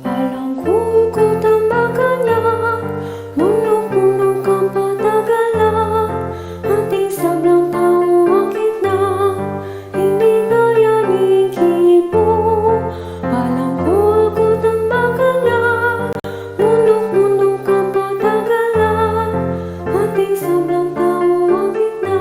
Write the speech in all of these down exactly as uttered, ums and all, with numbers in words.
Palang kulkul tambakan na, munuk-munuk ang patagalan, ating sablang tau akit na, hindi gaya ning kibu. Palang kulkul tambakan na, munuk-munuk ang patagalan, ating sablang tau akit na,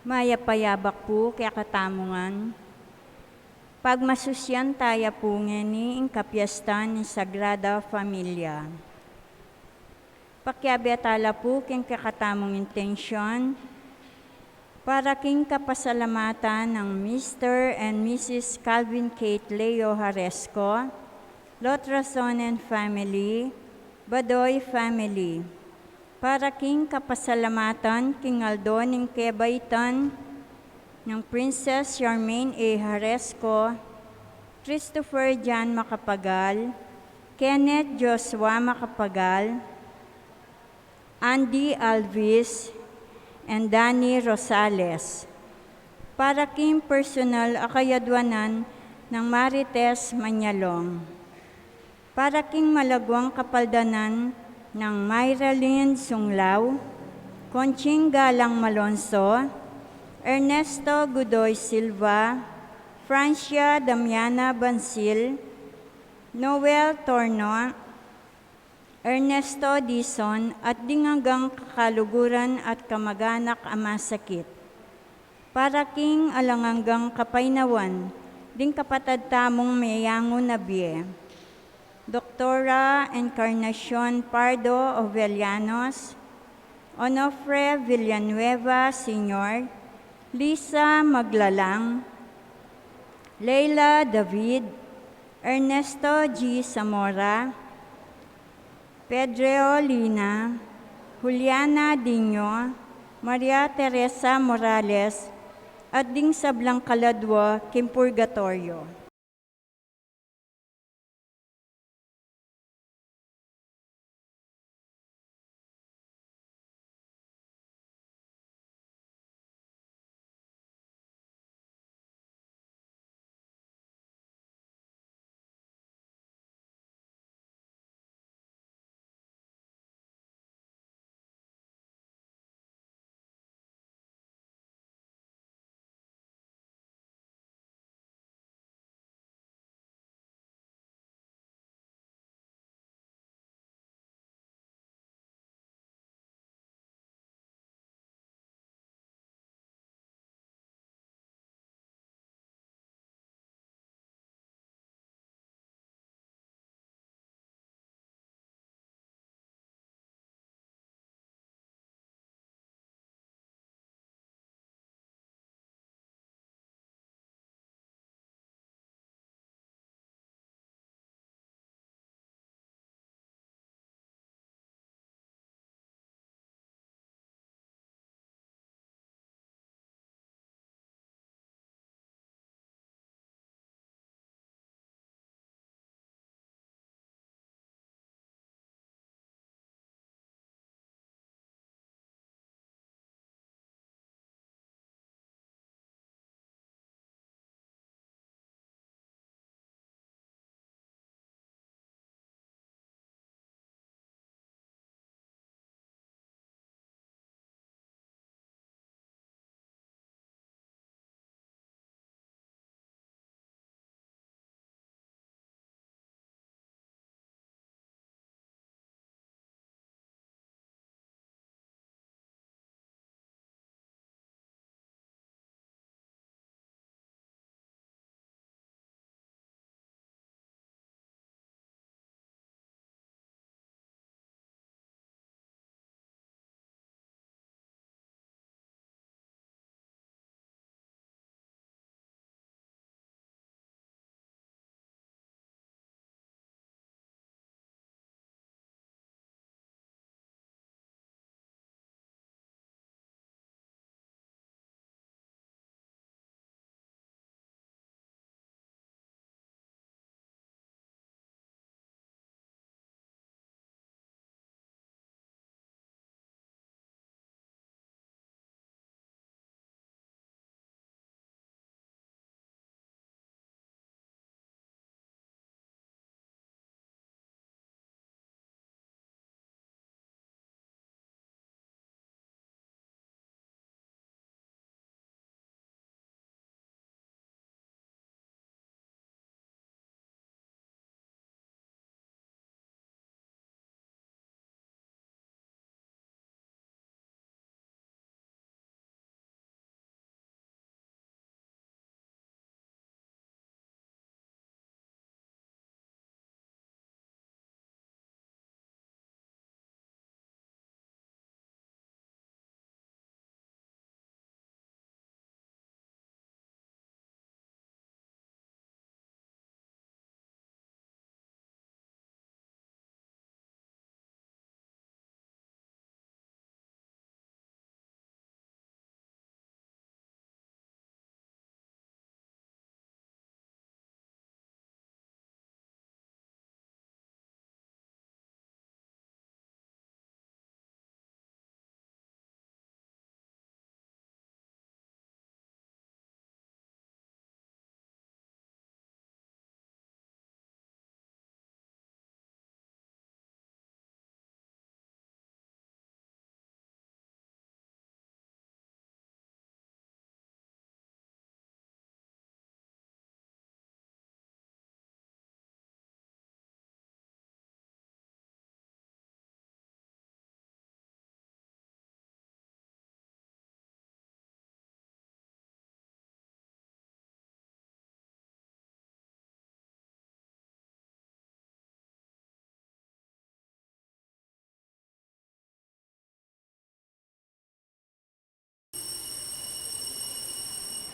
Mayap a yabak pu kekatamu ngan. Pagmasusyan taya pu ngeni ing kapiestan ning Sagrada Familia. Pakiabe tala pu king kekatamung intensyon para king kapasalamatan nang Mister and Missus Calvin Kate Leo Haresco, Lotrason and family, Badoy family, para king kapasalamatan king aldo ning kebaitan nang Princess Charmaine A. Haresco, Christopher John Macapagal, Kenneth Joshua Macapagal, Andy Alvis, and Danny Rosales. Para king personal a kayadwanan nang Marites Mañalong. Para king malagwang kapaldanan nang Myra Lynn Sunglao, Conching Galang Malonzo, Ernesto Godoy Silva, Francia Damiana Bansil, Noel Torno, Ernesto Dizon, at ding anggang kakaluguran at kamaganak a masakit. Para king alang anggang kapaynawan ding kapatad tamung meyangu na bie, Doktora Encarnacion Pardo Jovellanos, Onofre Villanueva Senior, Lisa Maglalang, Leila David, Ernesto G. Zamora, Pedro Lina, Juliana Diño, Maria Teresa Morales, at ding sablang kaladwa king purgatoryo.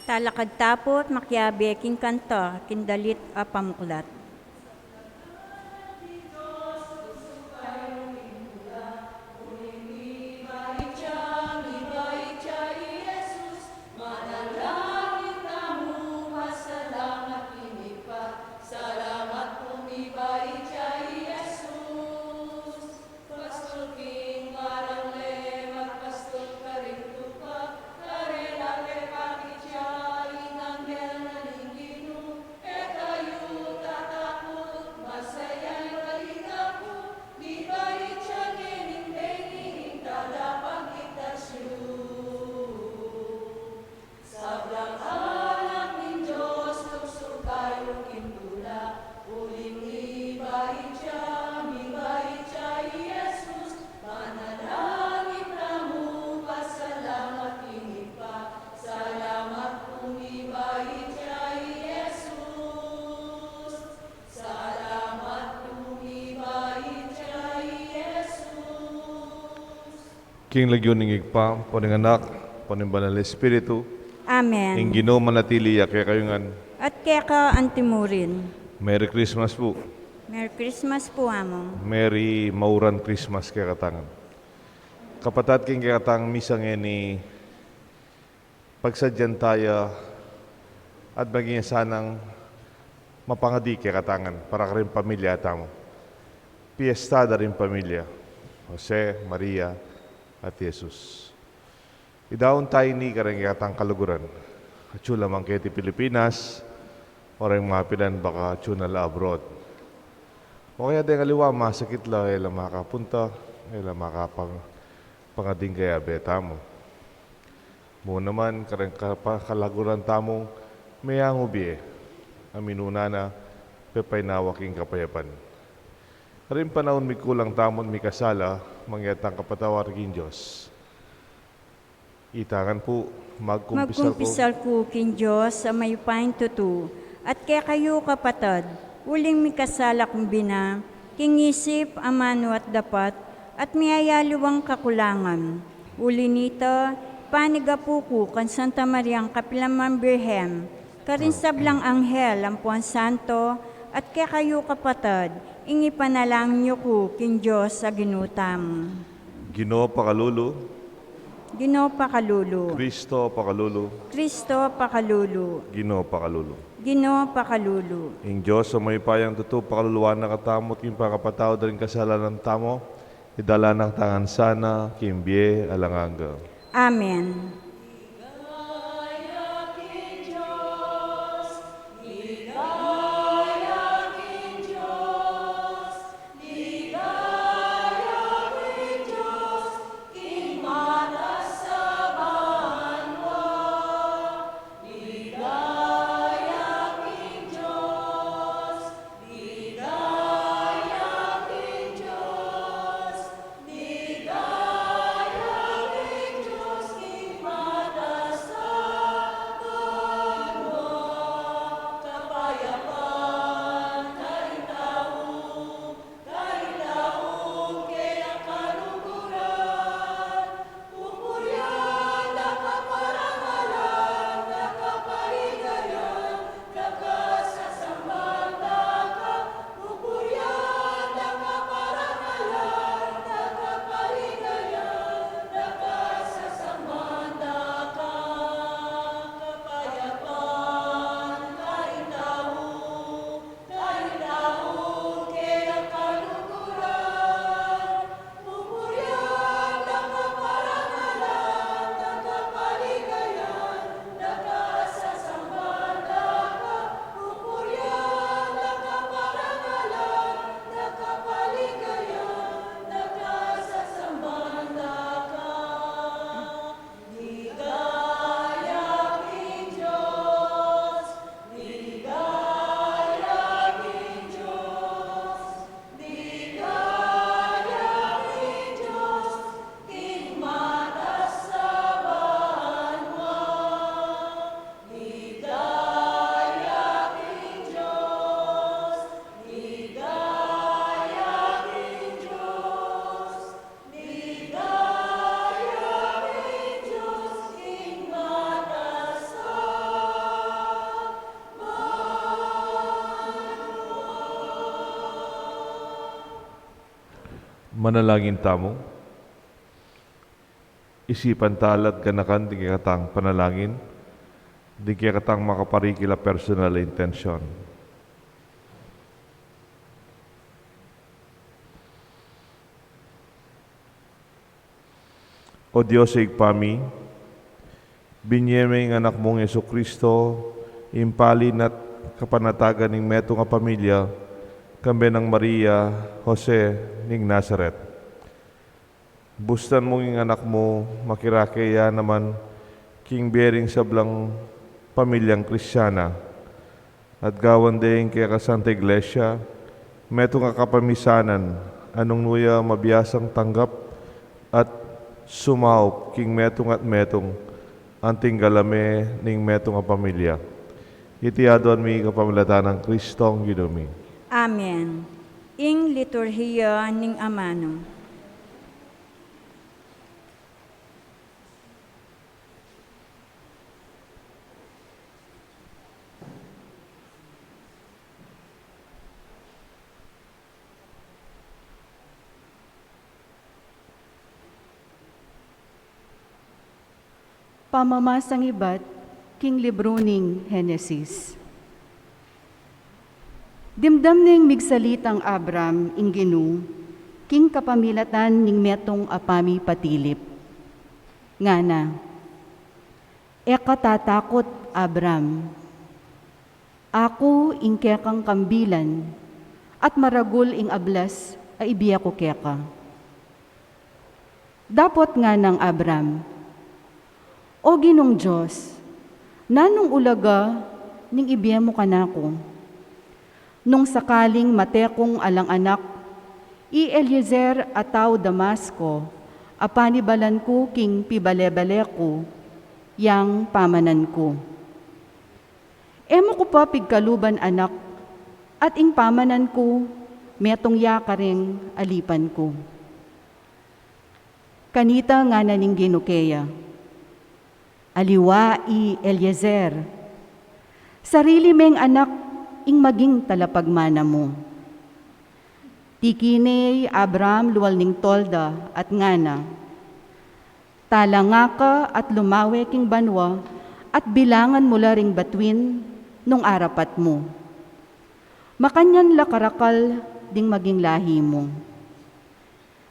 Talakad ta pu't makiabe king kanta king dalit a pamuklat. King lagyu ning Ibpa, ampo ning Anak, ampo ning Banal a Espiritu. Amen. Ing Ginu manatili ya kekayu ngan. At keka antimurin. Merry Christmas pu. Merry Christmas pu, Among. Merry mauran Christmas kekatang ngan. Kapatad, king kekatang misa ngeni, pagsadyan taya at maging sanang mapangadi kekatang ngan para karing pamilya tamu. Piesta da ring pamilya, Jose, Maria, at Jesus. Idaun taya ini karing kekatang kaluguran. Atsu la man keti Pilipinas, o reng mapilan baka atsu na la abroad. O kaya deng aliwa masakit la, e la makapunta, e la makapang-, pangading kayabe tamu. Mu naman, kareng kapa-, kalaguran tamung meyangu bie, a minuna na, pepainawa king kapayapan. Karing panaun mikulang tamu at mikasala, mangyari tang kapatawad king Dios. Ita ngan pu, magkumpisal ku. Magkumpisal ku king Dios a mayupayang tutu, at kekayu kapatad, uling mikasala kung bina, king isip, amanu at dapat, at miyayaliwang kakulangan. Uli nita, panigapu ku kang Santa Mariang kapilan man Birhen, karing sablang anghel ampuan santo, at kekayu kapatad, ing ipanalangin yu ku king Dios a Ginu tamu. Ginu pakalulu. Ginu pakalulu. Kristo pakalulu. Kristo pakalulu. Ginu pakalulu. Ginu pakalulu. Ing Dios a mayupayang tutu pakaluluan na katamu at king pakapatawad da ring kasalanan tamu, idala na katamu ngan sana king bie alang angga. Amen. Manalangin tamu. Isipan tala at ganakan ding kekatang panalangin, ding kekatang makaparikil a personal a intensyon. O Dios a Ibpa mi, binie me ing Anak mung Jesucristo, ing pali at kapanatagan ning metung a pamilya, kambe nang Maria, Jose, ning Nazaret. Bustan mung ing Anak mu makirake ya naman king bie ring sablang pamilyang Kristiana. At gawan de ing keka Santa Iglesia, metung a kapamisanan, a nung nu ya mabiasang tanggap at sumaup king metung at metung, anting galame ning metung a pamilya. Iti aduan mi kapamilatan nang Kristong Ginu mi. Amen. Ing liturhiya ning amanu. Pamamasang ibat king libru ning Henesis. Dimdam neng migsalitang Abram ing Ginu king kapamilatan ning metung a pamipatilip. Ngana, "E ka tatakut, Abram. Aku ing kekang kambilan, at maragul ing ablas a ibie ku keka." Dapot nganang Abram, "O Ginung Dios, nanung ulaga ning ibie mu kanaku? Nung sakaling mate kung alang anak, i Eliezer a tau Damasco a panibalan ku king pibale-bale ku, yang pamanan ku. E mu ku pa pigkaluban anak, at ing pamanan ku metung ya kareng alipan ku." Kanita ngana ning Ginu keya, "Aliwa i Eliezer. Sarili meng anak ing maging talapagmana mu." Tiki ne i Abram lual ning tolda at ngana, "Talanga ka at lumawe king banua at bilangan mu la ring batuin nung arapat mu. Makanyan la karakal ding maging lahi mu."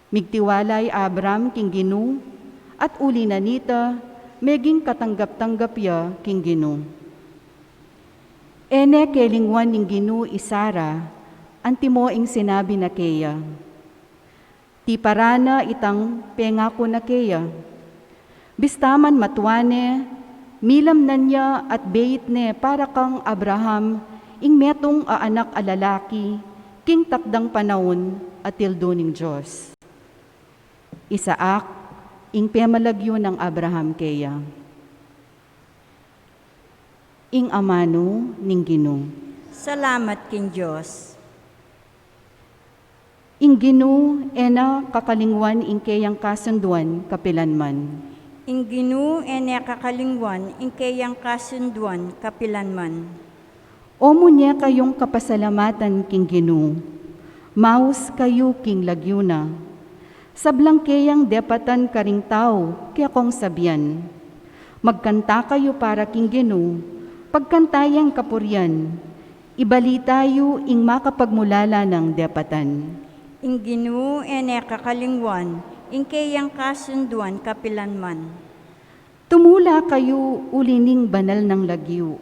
Migtiwala i Abram king Ginu, at uli na nita, meging katanggap-tanggap ya king Ginu. E ne kelingwan ning Ginu i Sara, antimo ing sinabi na keya. Tiparan na itang pengaku na keya. Bista man matua ne, milamnan ya at beit ne para kang Abraham ing metung a anak a lalaki, king takdang panaun a tildu ning Dios. Isaac ing pemalagyu nang Abraham keya. Ing amanu ning Ginu. Salamat king Dios. Ing Ginu e na kakalingwan ing keyang kasunduan kapilanman. Ing Ginu e ne kakalingwan ing keyang kasunduan kapilanman. O munye kayung kapasalamatan king Ginu, maus kayu king lagyu na. Sablang keyang depatan karing tau, kekong sabian. Magkanta kayu para king Ginu, pagkanta yang kapurian. Ibalita yu ing makapagmulala nang depatan. Ing Ginu e ne kakalingwan ing keyang kasunduan kapilanman. Tumula kayu uli ning banal nang lagyu.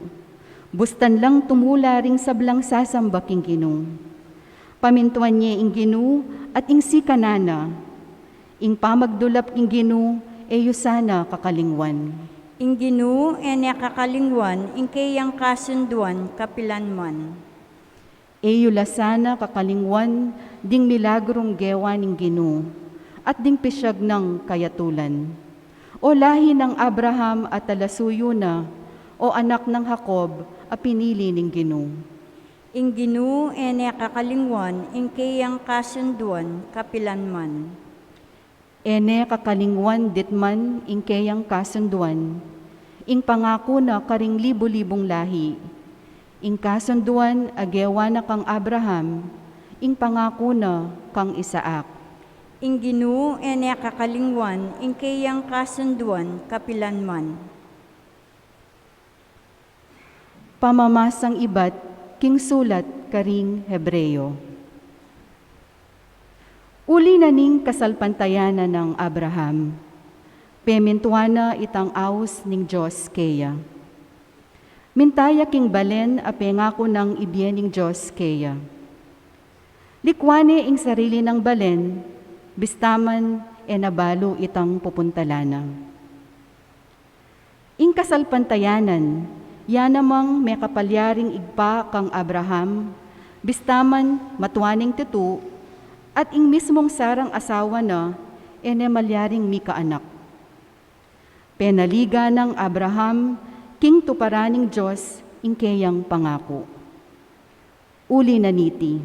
Bustan lang tumula ring sablang sasamba king Ginu. Pamintuan ye ing Ginu at ing sikanan na. Ing pamagdulap king Ginu e yu sana kakalingwan. Ing Ginu e ne kakalingwan ing keyang kasunduan kapilanman. E yu la sana kakalingwan ding milagrung gewa ning Ginu, at ding pisyag nang kayatulan. O lahi nang Abraham a talasuyu na, o anak nang Jacob a pinili ning Ginu. Ing Ginu e ne kakalingwan ing keyang kasunduan kapilanman. E ne kakalingwan ditman ing keyang kasunduan, ing pangaku na karing libu-libung lahi, ing kasunduan a gewa na kang Abraham, ing pangaku na kang Isaac. Ing Ginu e ne kakalingwan ing keyang kasunduan kapilan man. Pamamasang ibat king sulat karing Hebreo. Uli na ning kasalpantayanan nang Abraham, pemintuan na itang aus ning Dios keya. Minta ya king balen a pengaku nang ibie ning Dios keya. Likuan ne ing sarili nang balen, bista man e na balu itang pupuntalan na. Ing kasalpantayanan, ya namang mekapalyaring ibpa kang Abraham, bista man matua neng tutu, at ing mismung Sarang asawa na, e ne malyaring mikaanak. Penaligan nang Abraham king tuparan ning Dios ing keyang pangaku. Uli na niti,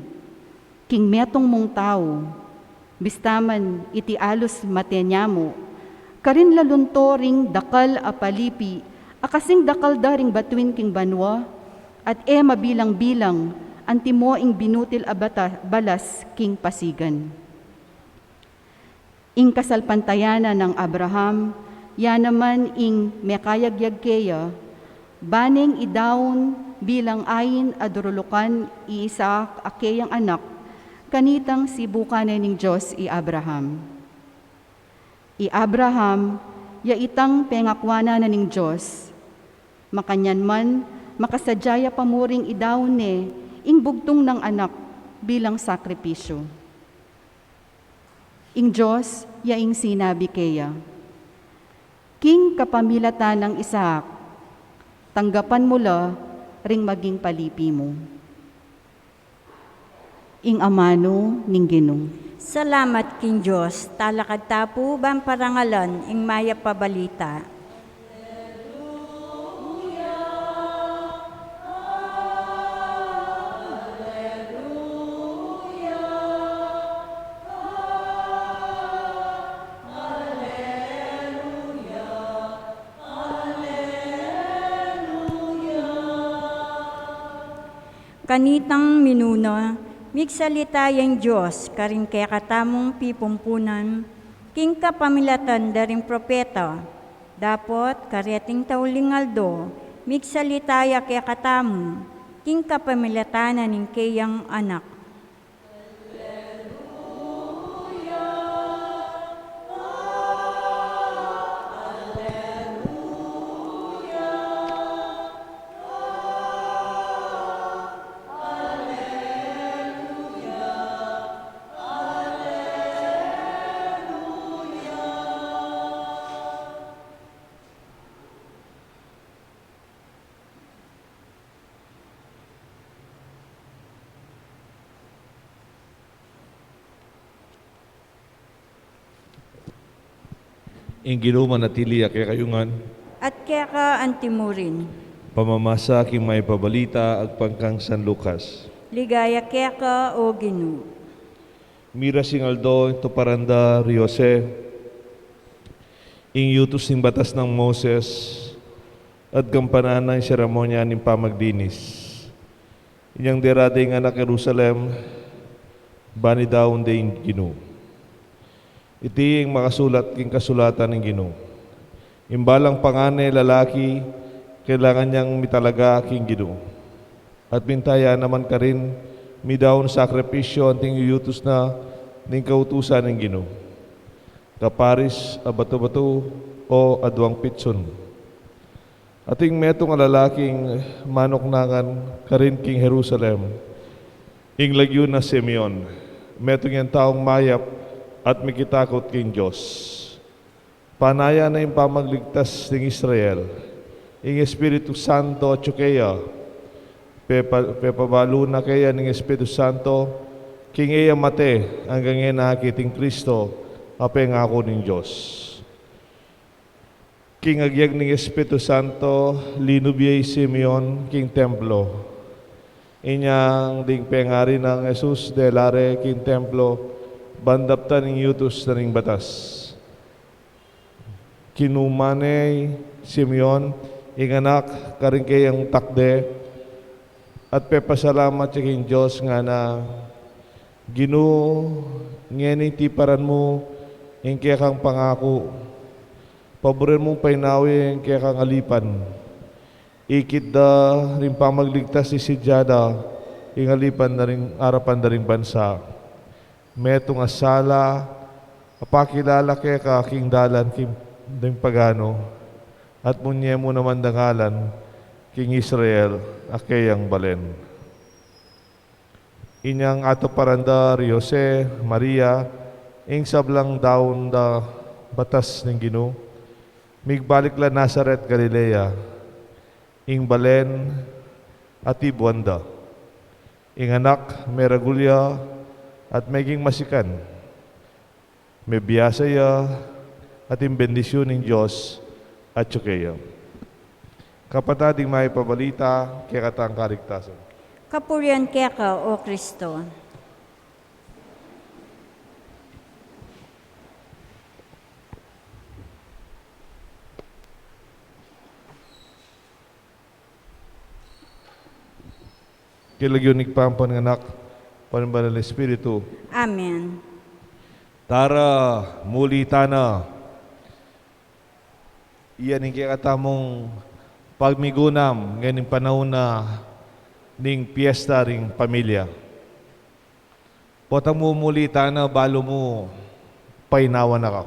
king metung mung tau, bista man iti alus mate nya mu, karin lalunto ring dakal a palipi a kasing dakal da ring batuin king banua, at e mabilang-bilang antimo ing binutil a bata-, balas king pasigan. Ing kasalpantayanan nang Abraham, ya naman ing mekayagyag keya, ba neng idaun bilang ain a durulukan i Isaac a keyang anak, kanitang sibukan ne ning Dios i Abraham. I Abraham, ya itang pengakuan na ning Dios. Makanyan man, makasadya ya pa muring idaun ne ing bugtung nang anak bilang sakripisyu. Ing Dios ya ing sinabi keya, "King kapamilatan nang Isaac, tanggapan mu la ring maging palipi mu." Ing amanu ning Ginu. Salamat king Dios, talakad ta pu ban parangalan ing mayap a balita. Kanitang minuna, migsalita yang Dios karing kekatamung pipumpunan, king kapamilatan da ring propeta, dapot kareting tauling aldo, migsalita ya kekatamu, king kapamilatan na ning keyang anak. Ing Ginu manatili ya kekayu ngan. At keka antimurin. Pamamasa king mayap a balita agpang kang San Lucas. Ligaya keka, O Ginu. Miras ing aldo, tuparan da ri Jose ing yutus ning batas nang Moses, at gampanan na ing seremonya ning pamaglinis. Inyang dera de ing anak Jerusalem, ban idaun de ing Ginu. Iti ing makasulat king kasulatan ning Ginu. Ing balang pangane lalaki, kailangan yang mitalaga king Ginu. At minta ya naman karin midaun sakripisyu anting yutus na ning kautusan ning Ginu. Kaparis a batu-batu o aduang pitsun. Ating metung a lalaking manuknangan karin king Jerusalem, ing lagyu na Simeon. Metung yang taung mayap at mikitakut king Dios. Panayan na ing pamagligtas ning Israel. Ing Espiritu Santo atyu keya. Pepa-, pepabalu na keya ning Espiritu Santo, king e ya mate anggang e na akit ing Kristo a pengaku ning Dios. King agyag ning Espiritu Santo, linub ya i Simeon king templo. Inyang ding pengari nang Jesus dela re king templo, ban daptan ing yutus na ning batas. Kinuma ne i Simeon ing anak karing keyang takde, at pepasalamat ya king Dios, ngana, Ginu, ngeni tiparan mu ing kekang pangaku, paburen mung painawi ing kekang alipan. Ikit da ring pamagligtas, isidya da ing alipan da ring arapan da ring bansa. Metung a sala a pakilala keka king dalan king ding pagano, at munye mu naman dangalan king Israel a keyang balen. Inyang atuparan da ri Jose, Maria, ing sablang daun da batas ning Ginu, migbalik la Nazaret, Galilea, ing balen a tibuan da. Ing anak meragul ya at meging masikan, mebiasa ya, at ing bendisyun ning Dios atyu keya. Kapatad, ing mayap a balita kekatang kaligtasan. Kapurian keka, O Kristo. King lagyu ning Ibpa, ampo ning Anak, ampo ning Banal a Espiritu. Amen. Tara, muli tana. Iya ning kekatamung pagmigunam ngening panaun na ning piesta ring pamilya. Potang mumuli tana, balu mu painawa na ka.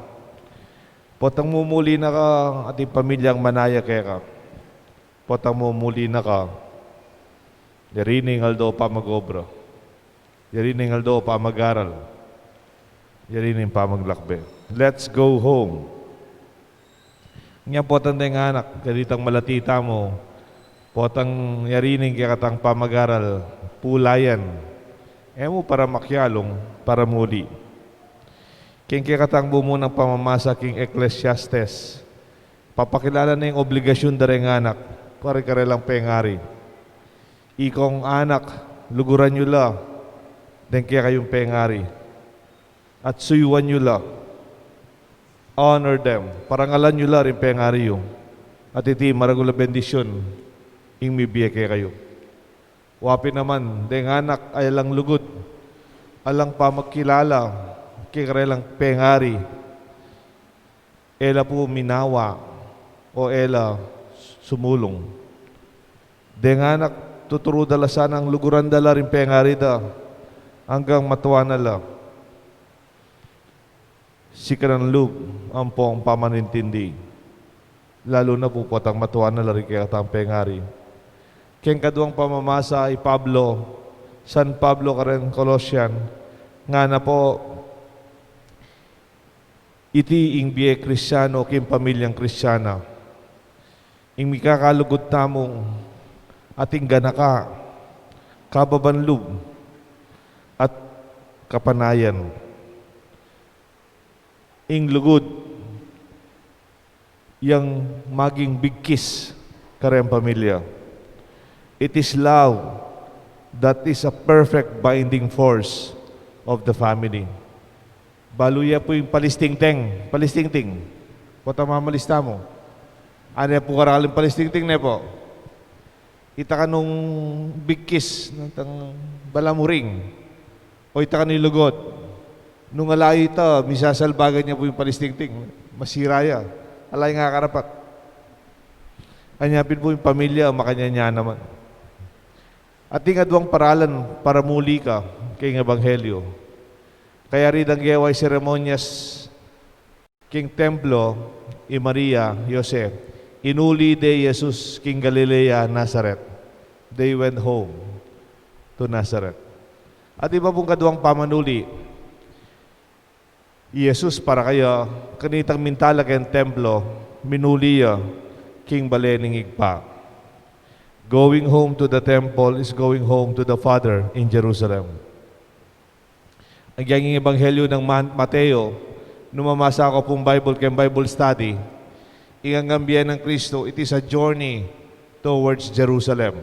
Potang mumuli na ka, ating pamilyang manaya keka. Potang mumuli na ka, yari na ing aldo pamag-obra. Yari na ing aldo pamag-aral. Yari na ing pamaglakbe. Let's go home. Nya potang deng anak, kanitang malati tamu, potang yari na ing kekatang pamag-aral, pulayan. E mu para makialung, para muli. King kekatang bumunang pamamasa king Ecclesiastes, papakilala na ing obligasyun da reng anak, kareng karelang pengari. Ikong anak, luguran yu la deng kekayung pengari, at suyuan yu la. Honor them. Parangalan yu la ring pengari yu. At iti maragul a bendisyun ing mibie kekayu. Wa pin naman deng anak a alang lugud, alang pamagkilala king karelang pengari, e la pu minawa o e la sumulung. Deng anak, tuturu da la sanang luguran da la ring pengari da anggang matua na la. Sikanan lub ampong pamanintindi, lalu na pu potang matua na la ring kekatang pengari. Keng kaduang pamamasa i Pablo, San Pablo kareng Colossian, ngana pu, iti ing bie Kristiano king pamilyang Kristiana. Ing mikakalugud tamu ating ganaka, kababan lub, at kapanayan. Ing lugud yang maging bigkis kareng pamilya. It is love that is a perfect binding force of the family. Balu ya pu ing palistingting, palistingting. Potang mamalis tamu, ane pu karakal ing palistingting, ne pu? Ita ka nung bigkis, nung tang balamuring, o ita ka nung lugud. Nung ala ita, misasalbagan ya pu ing palistingting, masira ya. Ala yang akarapat. Anya pin pu ing pamilya, makanyan ya naman. Ating aduang paralan para muli ka king ebanghelyo. Kayari dang gewa ing seremonyas king templo, i Maria, Jose, inuli de i Jesus king Galilea, Nazaret. They went home to Nazareth. At iba pung kaduang pamanuli, i Jesus para kaya, kanitang mintala keng templo, minuli ya king bale ning Ibpa. Going home to the temple is going home to the Father in Jerusalem. Agyang ing ebanghelyo nang Man-, Mateo, nung mamasa ko pung Bible keng Bible study, ing anggang bie nang Kristo, it is a journey towards Jerusalem.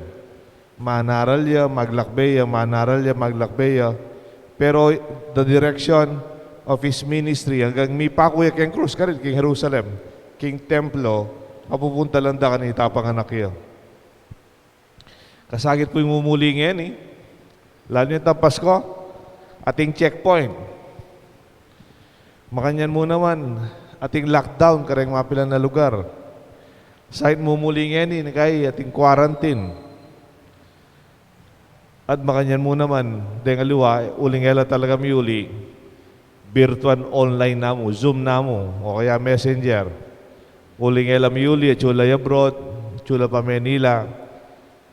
Manaral ya, maglakbe ya, manaral ya, maglakbe ya. Pero the direction of his ministry, anggang mipaku ya keng krus, karin king Jerusalem, king templo, mapupunta la da kanita panganak ya. Kasakit pu ing mumuli ngeni, lalu na itang Pasko. Ating checkpoint. Makanyan mu naman, ating lockdown kareng mapilan a lugar. Sait mumuli ngeni, kaya ating quarantine. At makanyan mu naman, deng aliwa, uling e la talaga miuli, virtual online na mu, Zoom na mu, o kaya Messenger. Uling e la miuli, atsu la abroad, atsu la pa Manila,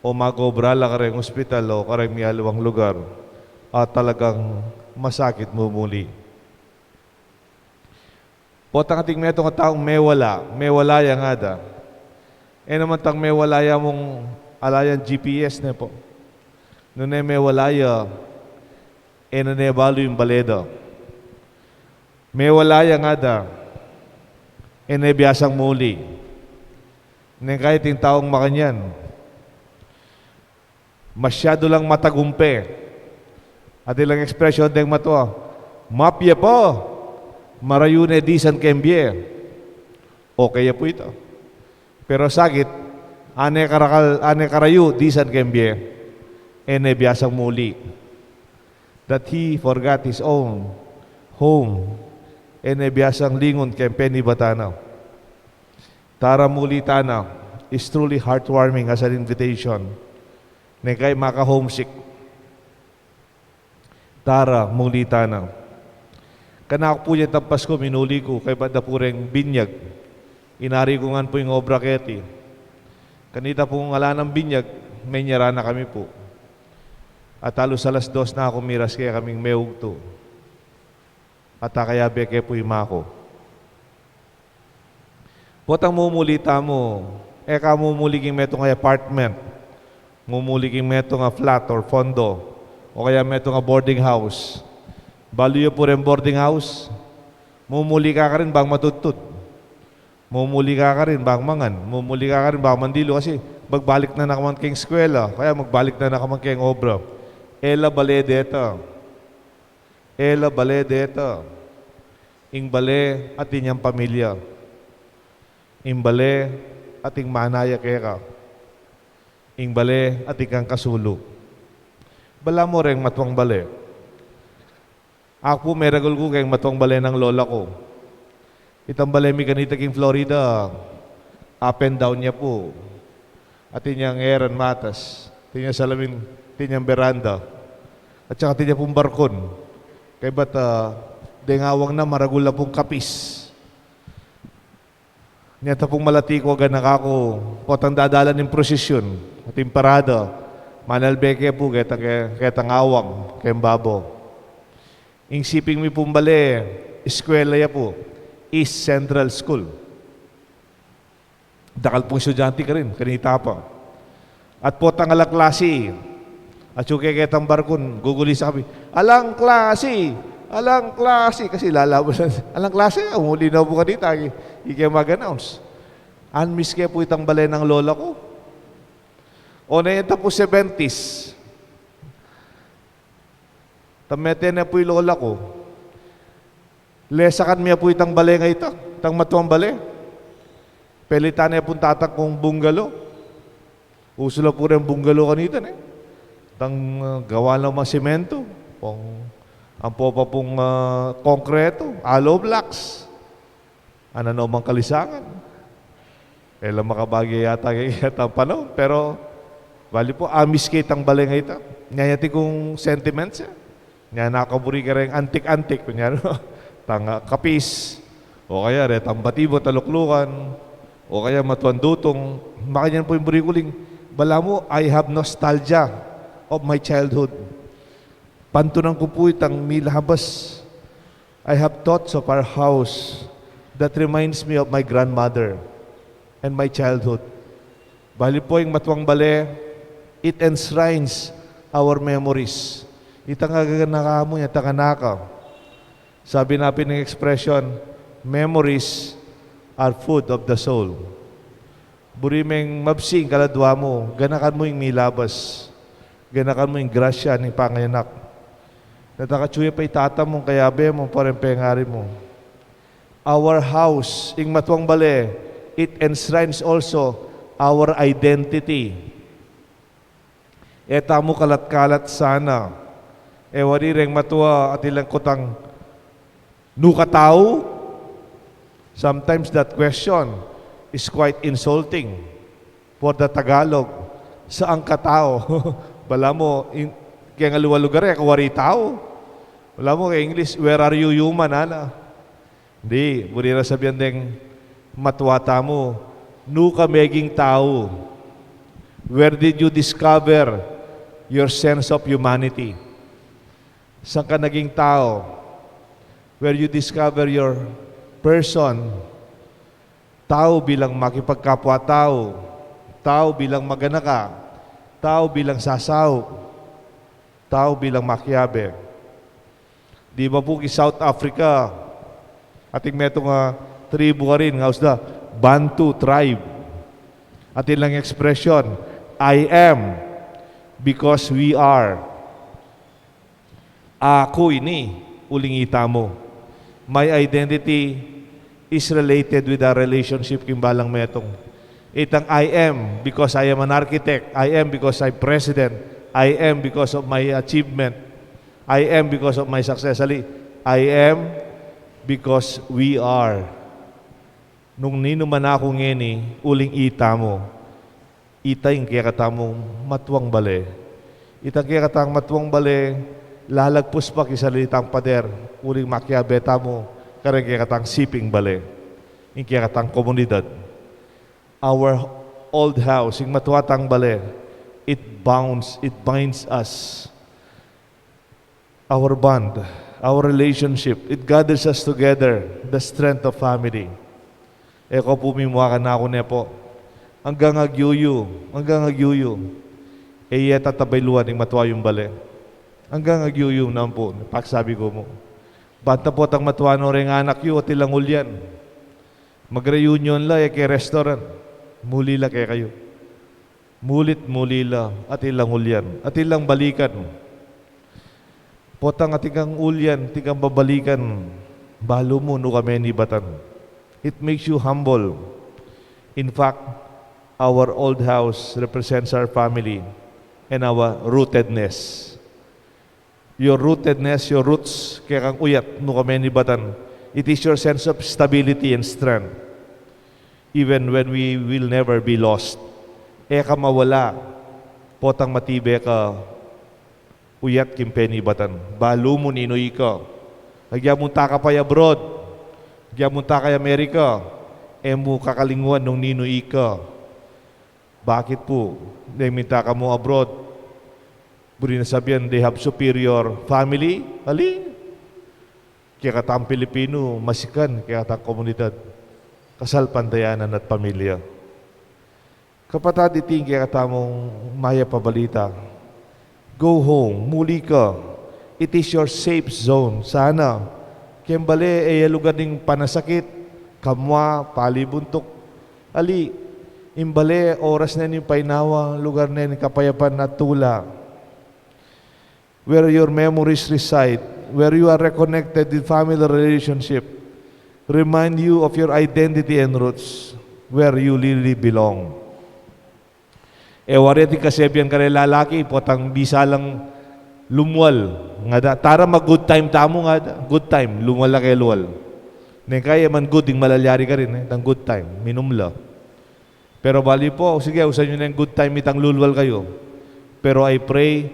o mag-obra la kareng ospital o kareng mialiwang lugar, at talagang masakit mumuli. Potang ating metung a taung mewala, mewala ya ngada. E naman tang mewala ya mung ala yang G P S ne po. Nune mewala ya, e na ne balu ing bale da. Mewala ya ngada, e ne biasang muli. Neng kaya ating taung makanyan, masyadu lang matagumpe. Atin lang expression deng matua, "Mapya pa, marayu ne disan keng bie." Okay ya pu ita. Pero sakit, ane karakal, ane karayu disan keng bie, e ne biasang muli. That he forgot his own home, e ne biasang lingun keng penibatan na. Tara muli tana is truly heartwarming as an invitation. Neng kaya maka-homesick, tara muli tana. Kanaku pu ya itang Pasku, minuli ku, kaybat da pu reng binyag. Inari ku ngan pu ing obra keti. Kanita pung ala nang binyag, menyaran na kami pu. At halos alas dos na ku miras kekaming meugtu. At akayabe ke pu i ma ku. Potang mumuli tamu, e ka mumuli king metung a apartment, mumuli king metung a flat or condo, o kaya metung a boarding house. Balu yu pu reng boarding house, mumuli ka karin bang matudtud. Mumuli ka karin bang mangan, mumuli ka karin bang mandilu, kasi magbalik na naman keng eskwela, kaya magbalik na naman keng obra. E la bale deta. E la bale deta. Ing bale atin yang pamilya. Ing bale atin manaya keka. Ing bale atin kang kasulu. Balamu reng matuang bale. Aku pu, meragul ku keng matuang bale nang lola ku. Itang bale mi kanita king Florida, up and down ya pu. Atin yang eran matas, atin yang salamin, atin yang beranda, at saka atin ya pung barkon. Kaybat, ah, deng awang na, maragul la pung kapis. Nya ta pung malati ku, ganaka ku, potang dadalan ing prosesyon, atin parada, manalbe ke pu ketang, ke-, ketang awang keng babo. Ing siping mi pung bale, eskwela ya pu, East Central School. Dakal pung estudyante karin, kanita pa. At potang alang klasi, atsu ke ketang barkon, gugulis a kami, "Alang klasi! Alang klasi!" Kasi lalabasan, "Alang klasi!" Umuli na pu kanita, i-, ike mag-announce. Unmiss ke pu itang bale nang lola ku. O, neta pu seventies. Tamete ne pu i lola ku. Lesakan mi ya pu itang bale nga ita, itang matuang bale. Pelitan ne pung tatang kung bungalow. Usu la pu reng bungalow kanita, ne? Itang, ah, gawa la mang semento, pung, ampo pa pung, ah, konkreto, hollow blocks. Ana no mang kalisangan. E la makabage yata keng ketang panaun, pero bali pu, amis ke itang bale nga ita. Nya, nya atin kung sentiments, e. Nya, nakaburi kareng antik-antik, kunyari, tang, ah, kapis, o kaya retang batibo, taluklukan, o kaya matuang dutung. Makanyan pu ing buri ku uling, balamu, I have nostalgia of my childhood. Pantunan ku pu itang milabas. I have thoughts of our house that reminds me of my grandmother and my childhood. Bali pu, ing matuang bale, it enshrines our memories. Itang gaganaka mu, itang kanaka. Sabi na pin ning expression, "Memories are food of the soul." Buri meng mabsi ing kaladua mu, ganakan mu ing milabas. Ganakan mu ing grasya ning pangayanak. Neta, katsu ya pa i tata mu, kayabe mu, pareng pengari mu. Our house, ing matuang bale, it enshrines also our identity. E tamu kalat-kalat sana E wari reng matua atin lang kutang, "Nu ka tau?" Sometimes that question is quite insulting for the Tagalog. "Saan ka tau?" Balamu, in, keng aliwang lugar e, "Ka wari tau?" Balamu, keng English, "Where are you human?" Ana. Di, buri na sabian deng matua tamu, "Nu ka meging tau?" Where did you discover your sense of humanity? San ka naging tau? Where you discover your person? Tau bilang makipagkapwa-tau, tau bilang maganaka, tau bilang sasaup, tau bilang makiabe. Di ba pu ki South Africa, atin metung a tribu karin, ngau sila Bantu tribe. Atin lang expression, "I am because we are." Aku ini, uling itamu. My identity is related with our relationship king balang metung. Itang "I am because I am an architect, I am because I'm president, I am because of my achievement, I am because of my success." Ali, "I am because we are." Nung ninu man aku ngeni, uling itamu. Ita ing kekatamung matuang bale. Itang kekatang matuang bale, lalagpus pa king sarili tang pader, uling makiabe tamu kareng kekatang siping bale, ing kekatang komunidad. Our old house, ing matua tang bale, it bounds, it binds us. Our bond, our relationship, it gathers us together, the strength of family. E ko pu mimua kanaku ne pu, anggang agyuyu, anggang agyuyu, e ye tatabayluan ing matua yung bale. Anggang agyuyu naman pu, pagsabi ku mu. Banta potang matua no reng anak yu, atin lang ulyan. Mag-reunion la, e ke restaurant. Muli la kekayu. Muli't muli la, atin lang ulyan, atin lang balikan. Potang atin kang ulyan, atin kang babalikan, balu mu nu ka menibatan. It makes you humble. In fact, our old house represents our family and our rootedness. Your rootedness, your roots, kekang uyat nu ka menibatan. It is your sense of stability and strength. Even when we will never be lost. E ka mawala, potang matibe ka uyat king penibatan. Balu mu ninu ika. Agya munta ka pa abroad, agya munta ka Amerika, e mu kakalingwan nung ninu ika. Bakit pu? Deng minta ka mu abroad, buri na sabian, they have superior family. Ali, kekatang Pilipinu, masikan kekatang komunidad, kasalpantayanan at pamilya. Kapatad, iti ing kekatamung mayap a balita. Go home, muli ka. It is your safe zone. Sana, keng bale, e ya lugar ning panasakit, kamua, palibuntuk. Ali, ing bale, oras ne ning painawa, lugar ne ning kapayapan at tula. Where your memories reside, where you are reconnected with family relationship, remind you of your identity and roots, where you really belong. E wari ating kasebian kareng lalaki, potang bisa lang lumwal. Ngada, tara mag-good time tamu, ngada. Good time, lumwal la ke lual. Neng kaya man good ing malalyari karin, e, tang good time, minum la. Pero bali pu, sige, usan yu neng good time itang lulwal kayu. Pero I pray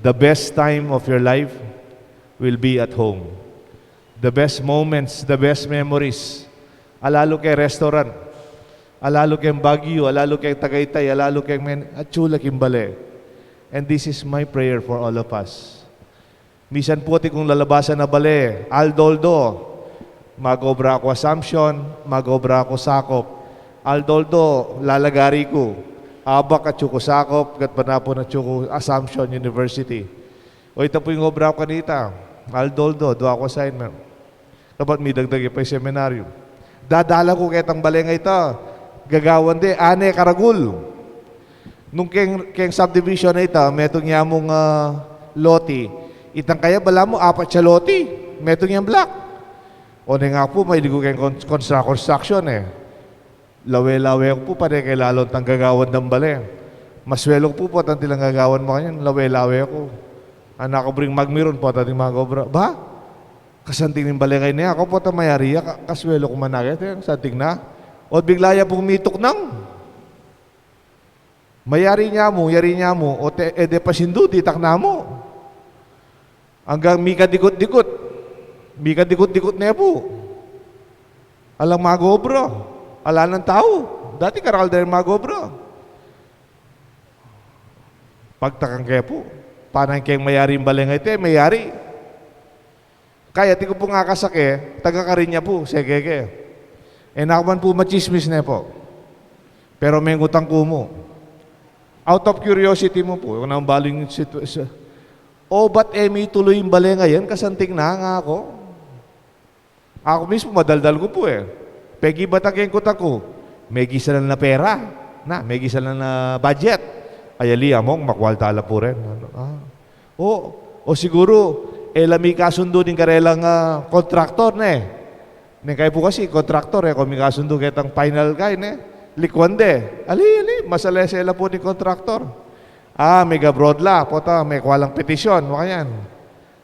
the best time of your life will be at home. The best moments, the best memories. Alalu keng restaurant, alalu keng Baguio, alalu keng Tagaytay, alalu keng Men-, atsu la king bale. And this is my prayer for all of us. Misan pu atin kung lalabasan a bale, aldo-aldo, mag-obra ku Assumption, mag-obra ku Sakop. Aldo-aldo, lalagari ku. Abac atsu ku Sakop, Gatpanapan atsu ku Assumption University. O ita pu ing obra ku kanita, aldo-aldo, dua ku assignment. Dapat midagdag ya pa ing seminaryo. Dadala ku ketang bale nga ita, gagawan de, ane karagul. Nung keng, keng subdivision a ita, metung ya mung, ah, loti. Itang kaya balamu, apat ya loti. Metung yang block. O ne nga pu, maili ku keng con-, constru-, construction e. Lawe-lawe ku pu, pane ke lalon tang gagawan dang bale. Maswelu ku pu, potang tilang gagawan makanyan, lawe-lawe ku. Anak ku bring magmirun, pota ating mag-obra. Ba? Kasanting ning bale ngeni, aku pota mayari ya, ka-, kaswelu ku man na keti, kasanting na. O bigla ya pung mituknang. Mayari nya mu, yari nya mu, o te, e de pasindu, ditak na mu. Anggang mikadikut-dikut. Mikadikut-dikut ne pu. Alang mag-obra. Ala nang tau. Dati karakal da ring mag-obra. Pagtakan ke pu. Panan keng mayari ing bale ngeni, mayari. Kaya atin ku pung akasake, taga Carina pu, seke ke. E na ku man pu machismis ne pu. Pero mengutang ku mu. Out of curiosity mu pu, yung nang baling situ-, sa-, o, ba't e mitulu ing bale ngeni, kasanting na, ngaku. Aku mismu, madaldal ku pu e. Pegibatan ke ing kuta ku, megisa na la pera. Na, megisa na la budget. Ay, ali, among, makwalta la pu rin. Ano, ah. O, o siguru, e la mikasundu ning karelang, ah, kontraktor, ne? Neng kayu pu kasi, kontraktor, e ko mikasundu ketang final guy, ne? Likwan de. Ali, ali, masalese la pu ning kontraktor. Ah, meg-abroad la, pota, mekua lang petisyon, makanyan.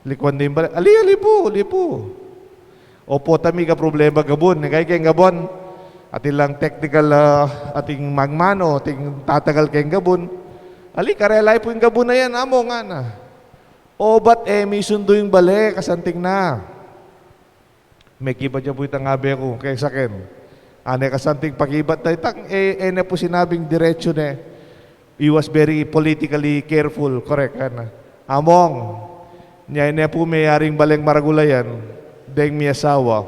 Likwan de ing bale. Ali, ali pu, ali pu. O pota, mika problema gabun. Neng kayu keng gabun, atin lang technical, ah, ating magmanu, ating tatagal keng gabun. Ali, karela yu pu ing gabun a yan, among, ngana. O, ba't e misundu ing bale, kasanting na. Mekibat ya pu itang abe ku, keng saken. Ane, kasanting, pakibat da itang, e, e ne pu sinabing diretsu ne. He was very politically careful, correct, ngana. Among, nya ne pu meyaring baleng maragul a yan, deng miyasawa,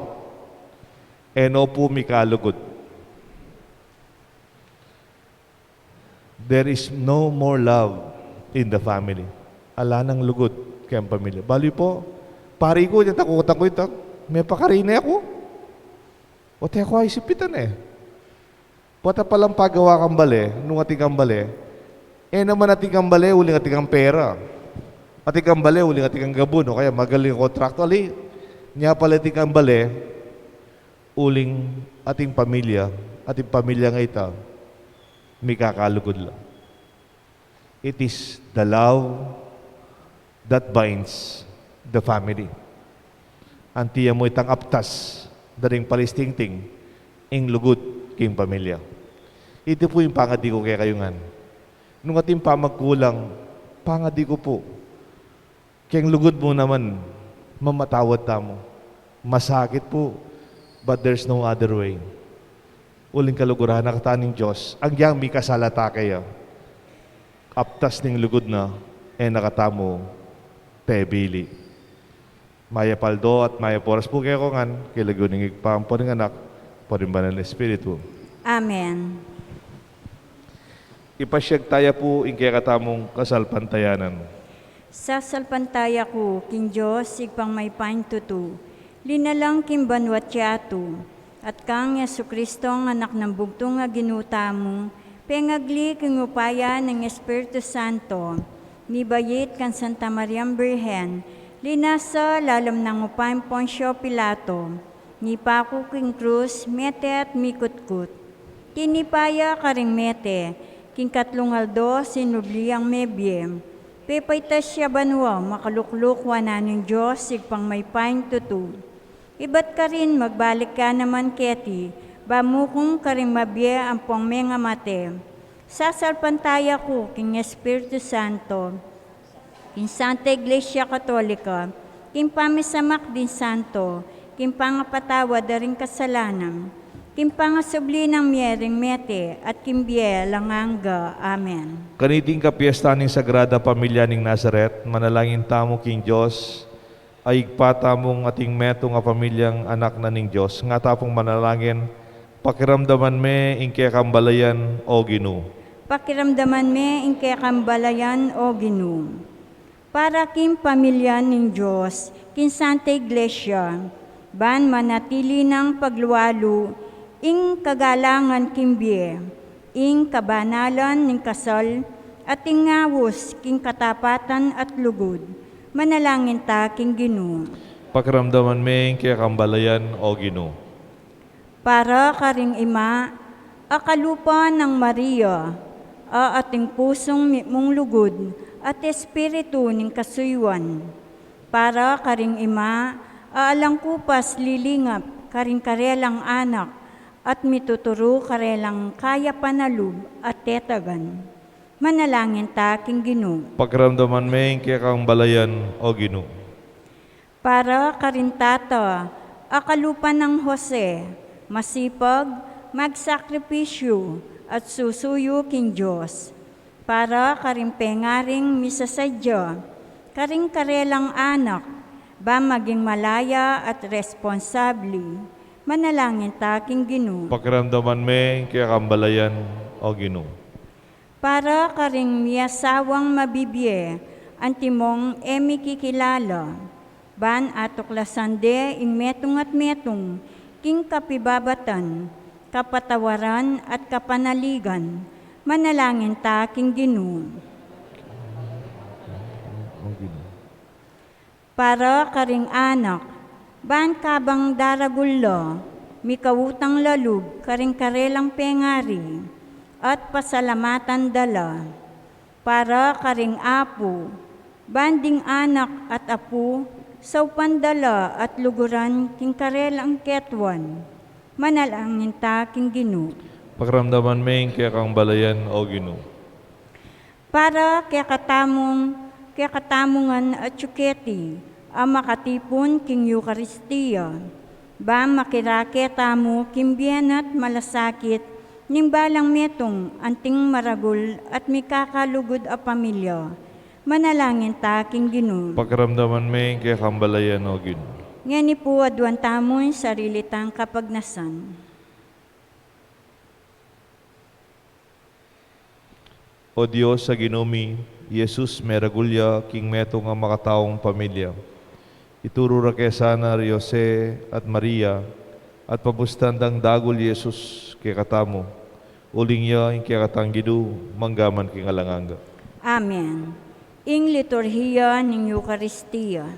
e no pu mikalugud. There is no more love in the family. Ala nang lugud keng pamilya. Balu pu, pari ku, nya takutan ku ita, mepakari ne ku. O, te ku a isipitan e. Pota palang pagawa kang bale, nung atin kang bale, e naman atin kang bale, uling atin kang pera. Atin kang bale, uling atin kang gabun, o kaya magaling a kontraktor. Ali, nya pala atin kang bale, uling ating pamilya, ating pamilya nga ita, mikakalugud la. It is the love that binds the family. Anti ya mu itang aptas da ring palistingting ing lugud king pamilya. Iti pu ing pangadi ku kekayu ngan. Nung atin pamagkulang, pangadi ku pu, keng lugud mu naman, mamatawad tamu. Masakit pu, but there's no other way. Uling kaluguran na katamu ning Dios, agyang mikasala ta kaya. Aptas ning lugud na, e na katamu tebili. Mayap a aldo at mayap a oras pu kekongan, king lagyu ning Ibpa, ampo ning Anak, ampo ning Banal a Espiritu. Amen. Ipasyag taya pu ing kekatamung kasalpantayanan. Sasalpantaya ku king Dios, Ibpang mayupayang tutu, linalang king banua't yatu, at kang Jesucristo, Anak nang bugtung a Ginu tamu, pengagli king upaya ning Espiritu Santo, mibait kang Santa Mariang Birhen, linasa lalam nang upayang Poncio Pilato, mipaku king krus, mete at mikutkut. Tinipa ya karing mete, king katlung aldo sinubli yang mebie. Pepaitas ya banua, makalukluk wanan ning Dios, Ibpang mayupayang tutu. Ibat karin magbalik ya naman keti, ba mukung karing mabie ampong mengamate. Sasalpantaya ku king Espiritu Santo, king Santa Iglesia Katolika, king pamisamak ding santo, king pangapatawad da ring kasalanan, king pangasubli nang mie ring mete, at king bie alang angga. Amen. Kaniting kapiestan ning Sagrada Pamilya ning Nazaret, manalangin tamu king Dios, a Ibpa tamung ating metung a pamilyang anak na ning Dios. Nga ta pung manalangin, pakiramdaman me ing kekang balayan, O Ginu. Pakiramdaman me ing kekang balayan, O Ginu. Para king pamilya ning Dios, king Santa Iglesia, ban manatili nang paglualu ing kagalangan king bie, ing kabanalan ning kasal, at ing ngaus king katapatan at lugud. Manalangin ta king Ginu. Pakiramdaman me ing kekang balayan, O Ginu. Para karing ima a kalupa nang Maria, a ating pusung mitmung lugud, at espiritu ning kasuyuan. Para karing ima a alang kupas lilingap karing karelang anak, at mituturu karelang kayapan a lub at tetagan. Manalangin ta king Ginu. Pakiramdaman me ing kekang balayan, O Ginu. Para karing tata a kalupa nang Jose, masipag, magsakripisyu, at susuyu king Dios. Para karing pengaring misasadya karing karelang anak, ba maging malaya at responsabli. Manalangin ta king Ginu. Pakiramdaman me ing kekang balayan, O Ginu. Para karing miasawang mabibie, antimong e mikikilala, ban atuklasan de ing metung at metung king kapibabatan, kapatawaran at kapanaligan. Manalangin ta king Ginu. Para karing anak, ban kabang daragul la, mikautang la lub karing karelang pengari, at pasalamatan da la. Para karing apu, ban ding anak at apu saupan da la at luguran king karelang ketuan. Manalangin ta king Ginu. Pakiramdaman me ing kekang balayan, O Ginu. Para kekatamung, kekatamu ngan atyu keti a makatipun king Eukaristia, ba makirake tamu king bie na't malasakit ning balang metung anting maragul at mikakalugud a pamilya. Manalangin ta king Ginu. Pakiramdaman me ing kekang balayan, O Ginu. Ngeni pu aduan tamu ing sarili tang kapagnasan. O Dios a Ginu mi, i Jesus meragul ya king metung a makataung pamilya. Ituru ra ke sana ri Jose at Maria, at pabustan dang dagul i Jesus kekatamu. Uling ya ing kekatang Ginu, mangga man king alang angga. Amen. Ing liturhiya ning Eukaristia.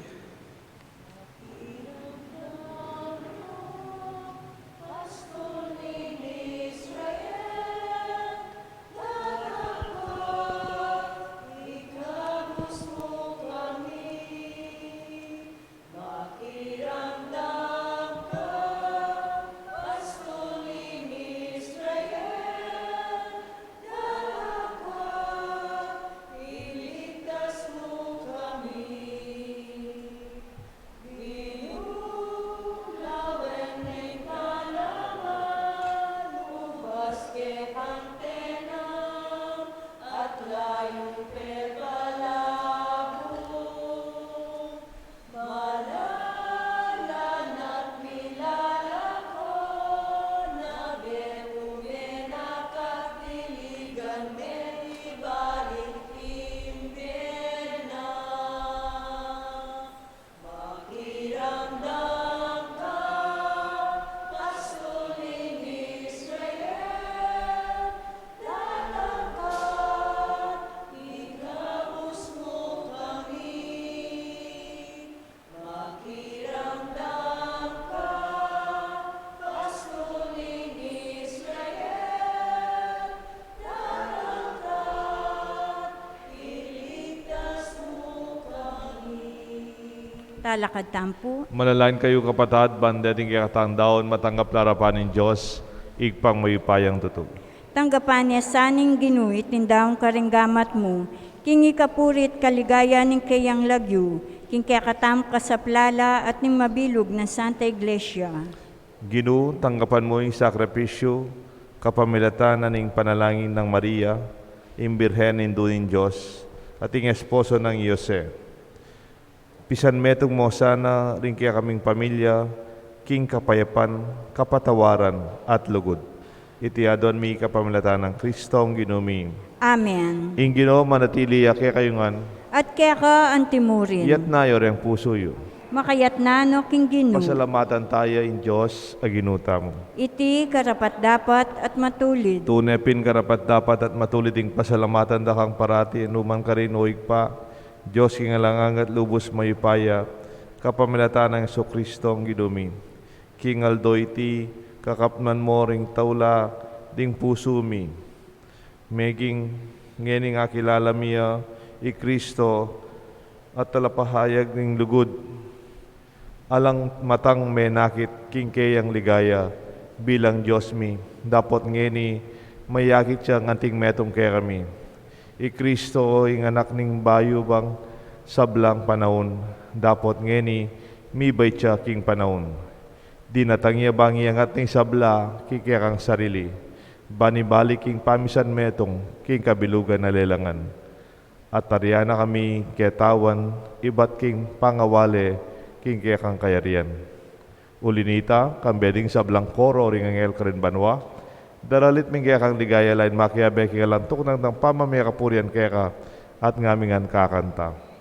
Talakad tamu pu. Manalangin kayu, kapatad, ban deting kekatang daun matanggap la arapan ning Dios, Ibpang mayupayang tutu. Tanggapan na sa ning Ginu iting daun karing gamat mu, king ikapuri't kaligayan ning keyang lagyu, king kekatamung kasaplalan at ning mabilug nang Santa Iglesia. Ginu, tanggapan mu ing sakripisyu kapamilatan na ning panalangin nang Maria, ing Birhen Indu ning Dios, at ing esposo nang Jose. Pisanmetung mu sana ring kekaming pamilya king kapayapan, kapatawaran, at lugud. Iti aduan mi kapamilatan nang Kristong Ginu mi. Amen. Ing Ginu manatili ya kekayu ngan. At keka antimurin. Iyatas yu reng pusu yu. Makayatas no king Ginu. Pasalamatan taya ing Dios a Ginu tamu. Iti karapat-dapat at matulid. Tune pin karapat-dapat at matulid ing pasalamatan da kang parati, nukarin man, O Ibpa, Dios king alang angga at lubus mayupaya, kapamilatan nang Jesukristong Ginu mi. King aldo iti, kakapnan mu ring taula ding pusu mi. Meging ngening akilala mi ya, I Kristo a talapahayag ning lugud, alang matang menakit king keyang ligaya bilang Dios mi, dapot ngeni mayakit yang anting metung kekami. I Kristo ing anak ning bayu bang sablang panaun, dapot ngeni mibait ya king panaun. Dinatang ya bang iyangat ning sabla king kekang sarili, ban ibalik king pamisan metung king kabilugan a lelangan. At tarian na kami ketawan ibat king pangawale king kekang kayarian. Uli nita, kambe ding sablang koro ring anghel karin banua, daralit mi ing kekang ligaya lain makiabe king alang tuknang dang pamamie kapurian keka, at ngamin ngan kakanta.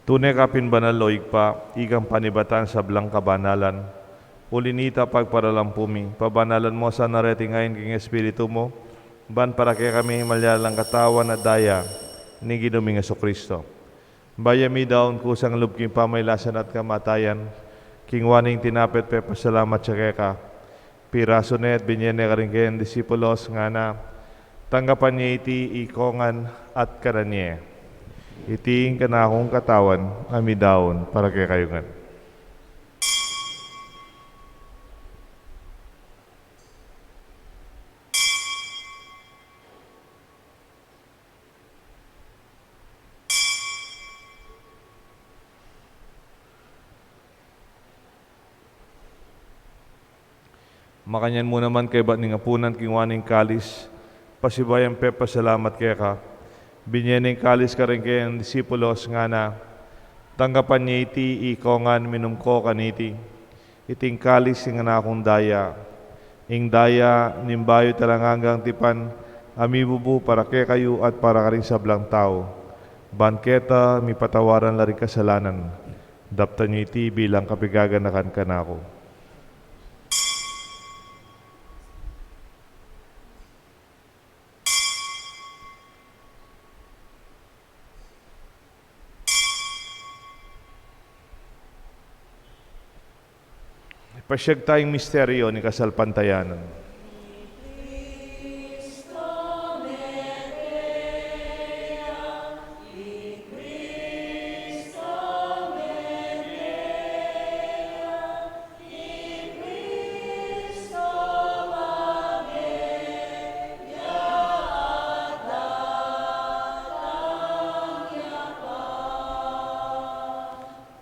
Tune ka pin banal, o Ibpa, ikang panibatan sablang kabanalan. Uli nita, pagparalampu mi, pabanalan mo sana reting ain king Espiritu mo, ban para kekami malyalang katawan at daya ning Ginu ming Jesucristo. Bayu mi daun kusang lub king pamailasan at kamatayan, kinua ne ing tinape at pepasalamat ya keka, pirasu ne at binie ne karing kayang disipulos, ngana: Tanggapan ye iti ikongan at kanan ye. Iti ing kanakung katawan a midaun para kekayu ngan. Makanyan mu naman kaybat ning apunan, kinua ne ing kalis, pasibayu yang pepasalamat keka, binie ne ing kalis karing kayang disipulos, ngana: Tanggapan ye iti ikongan, minum ko kaniti. Iti ing kalis ning kanakung daya, ing daya ning bayu at alang anggang tipan, a mibubu para kekayu at para karing sablang tau, ban keta mipatawaran la ring kasalanan. Daptan ye iti bilang kapaganakan kanaku. Ipasyag taya ing misteryu ning kasalpantayanan.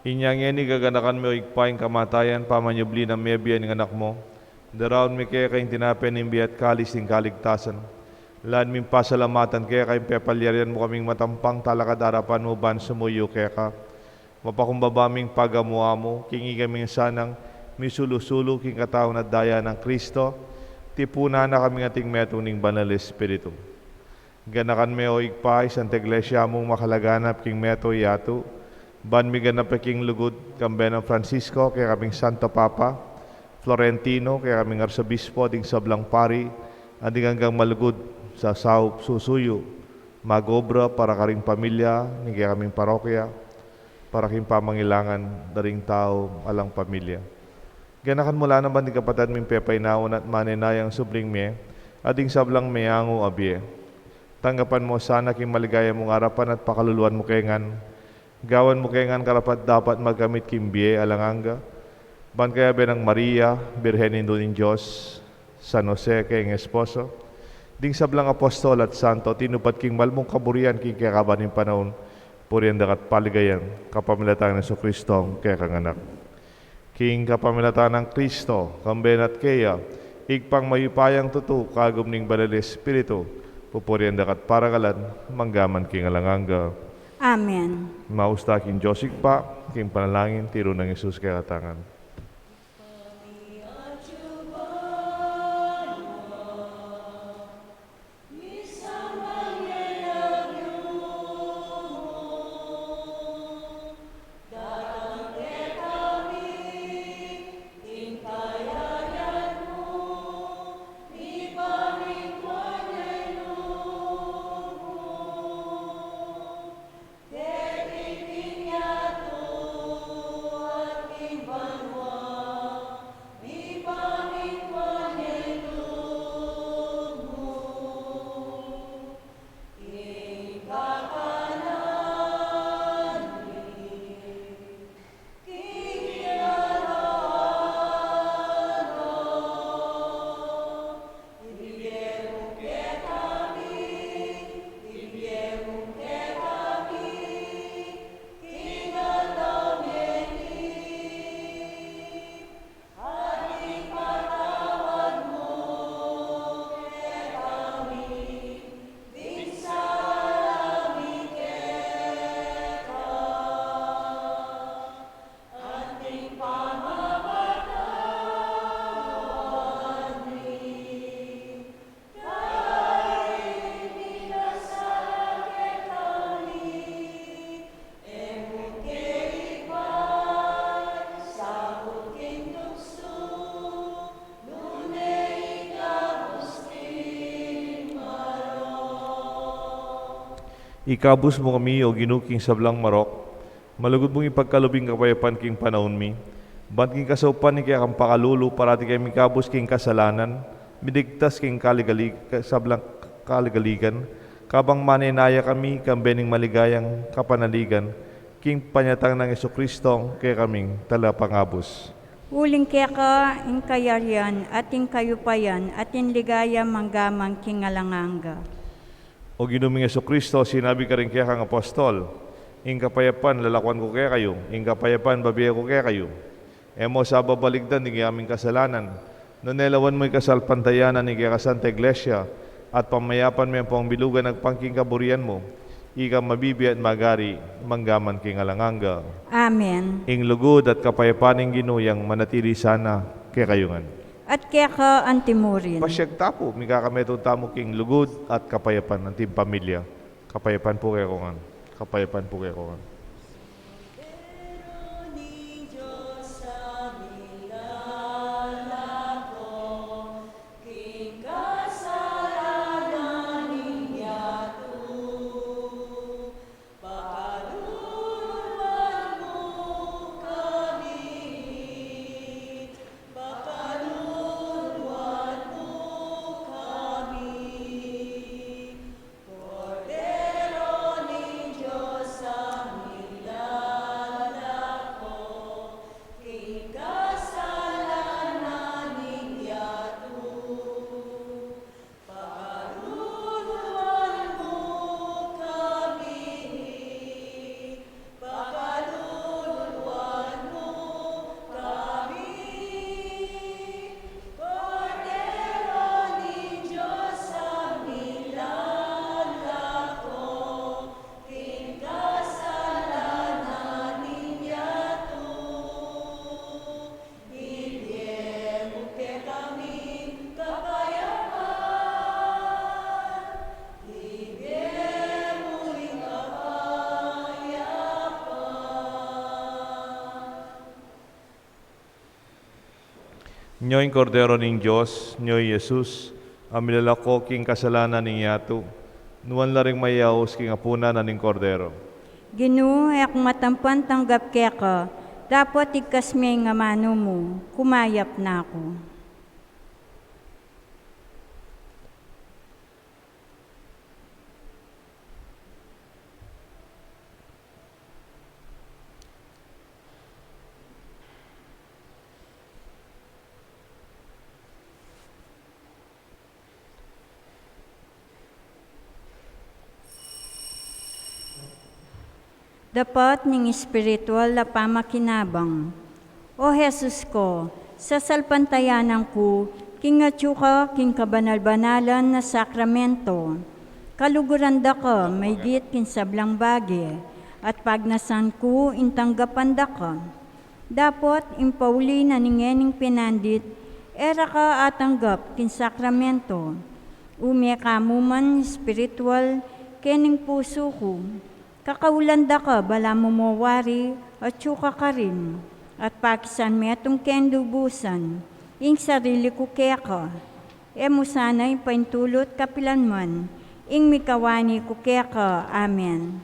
Inya ngeni gaganakan mi, o Ibpa, ing kamatayan, pamanyubli nang mebie ning Anak mu. Daraun mi keka ing tinape ning bie at kalis ning kaligtasan. Lalu ming pasalamatan keka ing pepalyarian mu kaming matampang talakad king arapan mu ban sumuyu keka. Mapakumbaba ming pagamu-amu king ikaming sanang misulu-sulu king katawan at daya nang Kristo, tipunan na kaming ating metung ning Banal Espiritu. Ganakan me, o Ibpa, ing Santa Iglesia mung makalaganap king meto yatu, ban miganap ya king lugud, kambe nang Francisco, kekaming Santo Papa, Florentino, kekaming Arsobispo, ding sablang pari, at ding anggang malugud sa saup susuyu, mag-obra para karing pamilya ning kekaming parokya, para king pamangailangan da ring tau alang pamilya. Ganakan mu la naman ding kapatad ming pepainawa at manenayang subling mie, at ding sablang meangu a bie. Tanggapan mu sana king maligaya mung arapan at pakaluluan mu ke ngan. Gawan mu ke ngan karapat-dapat magkamit king bie alang angga. Ban kayabe nang Maria, Birhen Indu ning Dios, San Jose, kayang esposo, ding sablang apostol at santo, tinupad king mal mung kaburian king kekaban ning panaun, purian da ka at paligayan, kapamilatan nang Jesucristo, kekang Anak. King kapamilatan nang Kristo, kambe na at keya, Ibpang mayupayang tutu, kagum ning Banal Espiritu, pupurian da ka at paragalan, mangga man king alang angga. Amen. Maus ta king Dios Ibpa, king panalangin tiru nang Jesus kekatang ngan. Ikabus mu kami, O Ginu, king sablang marok, malugud mung ipagkalub ing kapayapan king panaun mi, ban king kasaupan ning kekang pakalulu, parati kami mikabus king kasalanan, miligtas king kaligalig-, sablang kaligaligan, kabang manenaya kami, kambe ning maligayang kapanaligan, king panyatang nang Jesucristo, kekaming Talapangabus. Uling keka ing kayarian, at ing kayupayan, at ing ligaya mangga man king alang angga. O Ginu ming Jesucristo, sinabi mu karing kekang apostol, ing kapayapan lalakuan ku kekayu, ing kapayapan bibie ku kekayu. E mu sa babalikdan ding aming kasalanan, nune lawan mu ing kasalpantayanan ning kekang Santa Iglesia, at pamayapan me ampong bilugan agpang king kaburian mu, ikang mabibie at magari, mangga man king alang angga. Amen. Ing lugud at kapayapan ning Ginu yang manatili sana kekayu ngan. At keka antimurin. Pasiag ta pu, mikakametung tamu king lugud at kapayapan, anting pamilya. Kapayapan pu kekayu ngan. Kapayapan pu kekayu ngan. Nyo ing Kordero ning Dios, nyo i Jesus, a milalako king kasalanan ning yatu. Nuan la ring mayaus king apunan na ning Kordero. Ginu, e ku matampan tanggap keka, dapot igkas me ing amanu mu, kumayap na ku. Dapat ning espiritual a pamakinabang. O Jesus ko, sasalpantayanan ku King atyu ka king kabanal-banalan a sakramento, kaluguran da ka maygit king sablang bage, at pagnasan ku ing tanggapan da ka. Dapot ing pauli na ning ngening pinandit, e ra ka atanggap king sakramento. Ume ka mu man espiritual kening pusu ku. Kakaulan da ka balamu mo wari, atyu ka karin, at pakisan metung keng lubusan ing sarili ku keka. E mu sana ipaintulut kapilan man ing mikawani ku keka. Amen.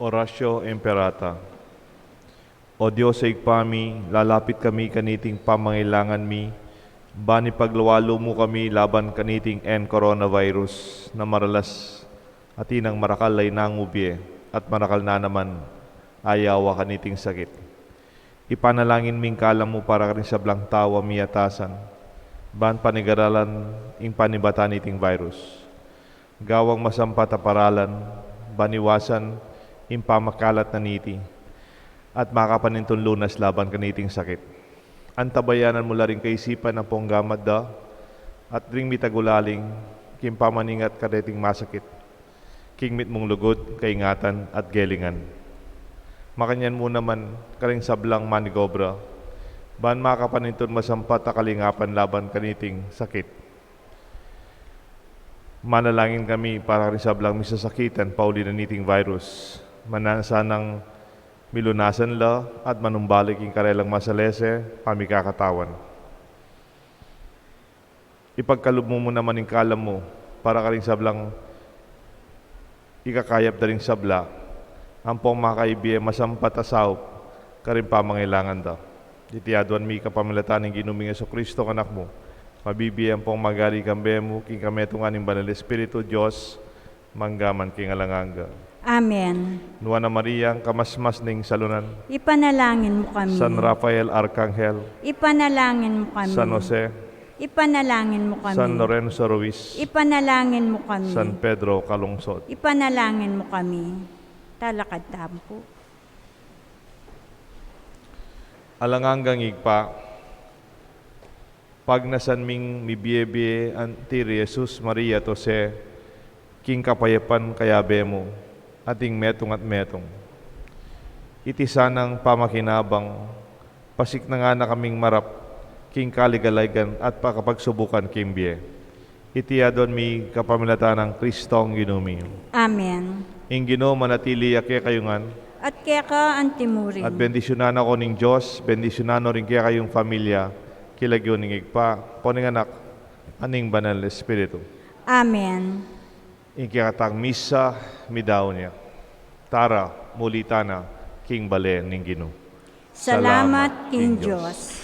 Oratio Imperata. O Dios a Ibpa mi, lalapit kami kaniting pamangailangan mi, ban ipagluwalu mu kami laban kaniting N coronavirus na maralas atin nang marakal a inangu bie at marakal na naman ayawa kaniting sakit. Ipanalangin mi ing kalam mu para karing sablang tau a miyatasan, ban panigaralan ing panibatan niting virus. Gawang masampat a paralan, ban iwasan ing pamakalat na niti, at makapanintun lunas laban kaniting sakit. Antabayanan mu la ring kaisipan ampong gamat da, at ring mitagulaling king pamaningat kareting masakit, king mitmung lugud, kaingatan, at gelingan. Makanyan mu naman karing sablang manigobra, ban makapanintun masampat a kalingapan laban kaniting sakit. Manalangin kami para karing sablang misasakitan pauli na niting virus. Mananu sanang milunasan la at manumbalik ing karelang masalese pamikakatawan. Ipagkalub mu naman ing kalam mu para karing sablang ikakayap da ring sabla, ampong makaibie masampat a saup karing pamangailangan da. Iti aduan mi kapamilatan ning Ginu ming Jesucristo, Anak mu, mabibie ampong magari kambe mu, king kametungan ning Banal Espiritu, Dios, mangga man king alang angga. Amen. Nuan a Maria, kamasmas ning salunan. Ipanalangin mu kami. San Rafael Arkanghel. Ipanalangin mu kami. San Jose. Ipanalangin mu kami. San Lorenzo Ruiz. Ipanalangin mu kami. San Pedro Calungsod. Ipanalangin mu kami. Talakad tamu pu. Alang anggang Ibpa, pagnasan ming mibie-bie anti Jesus, Maria, at Jose, king kapayapan kayabe mu, at ing metung at metung. Iti sanang pamakinabang, pasiknangan na kaming marap king kaligaligan at pakapagsubukan king bie. Iti aduan mi kapamilatan nang Kristong Ginu mi. Amen. Ing Ginu manatili ya kekayu ngan. At keka antimurin. At bendisyunan na kayu ning Dios, bendisyunan no ring kekayung familia, king lagyu ning Ibpa, ampo ning Anak, at ning Banal Espiritu. Amen. Ing kekatang misa, midaun ya. Tara, muli tana king bale ning Ginu. Salamat king Dios.